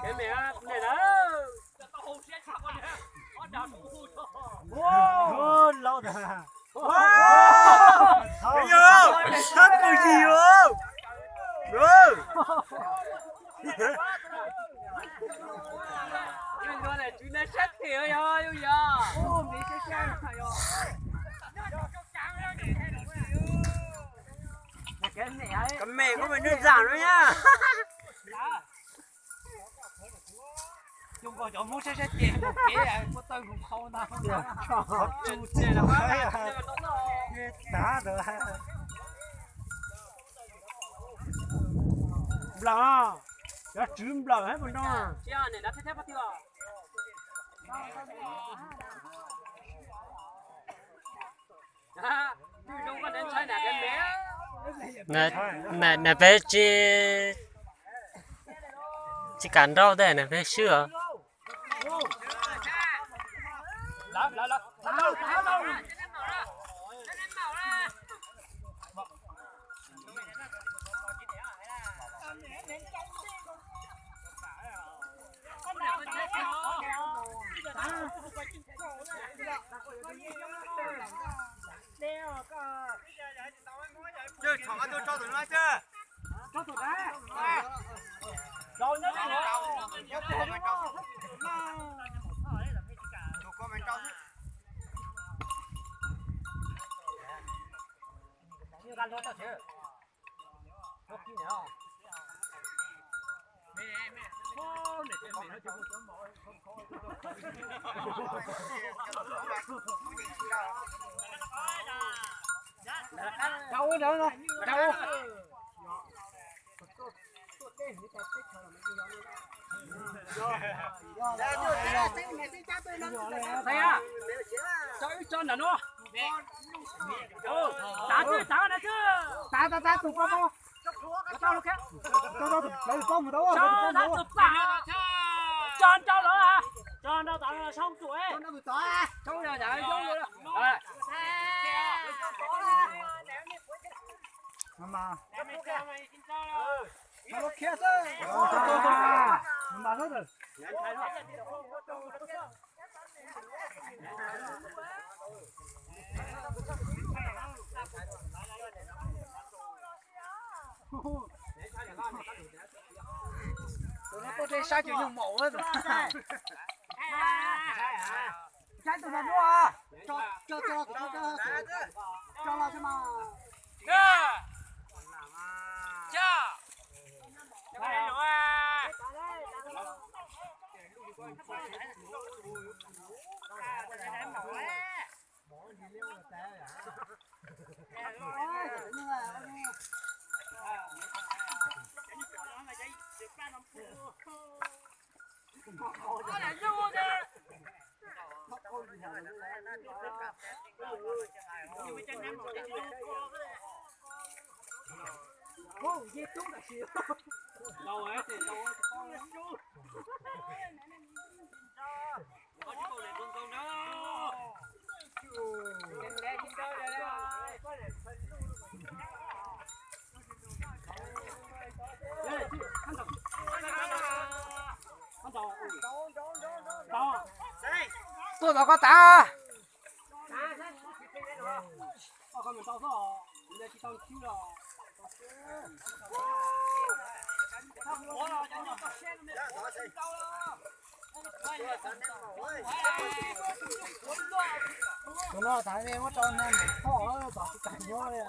Kev me ne na. Laus tas. Yog, sab kaum yim os. Bro. Tswv na sab them yog yog. Kev me kuj me nws zam no nyab. Cov Hmoob saib saib ces mus kev ua taw mus qhau ntag. Qhov tsu txiv no, tav ntawd. Nplawm, cov tswv nplawm hab puas nrog. Niam peb tsis, tsis kam nrauj tej niam peb swb os. Tso wb tso ntawm no. Tav twb tav na xwb. Tav tav tav tus poj poj. Tso tus paj. Tso nrau lawm. Tso nrau tav no soo tsum. Mas mas. Khiav xwb. Mas mas xwb. Tus no tuaj saib ces yog maum. Saib tus no dua. Tso, tso, tso, tso los xwb mas. Tuaj tom koj tav. Tus no tas ne muab rau na, thoj tom tsis tas nyob li.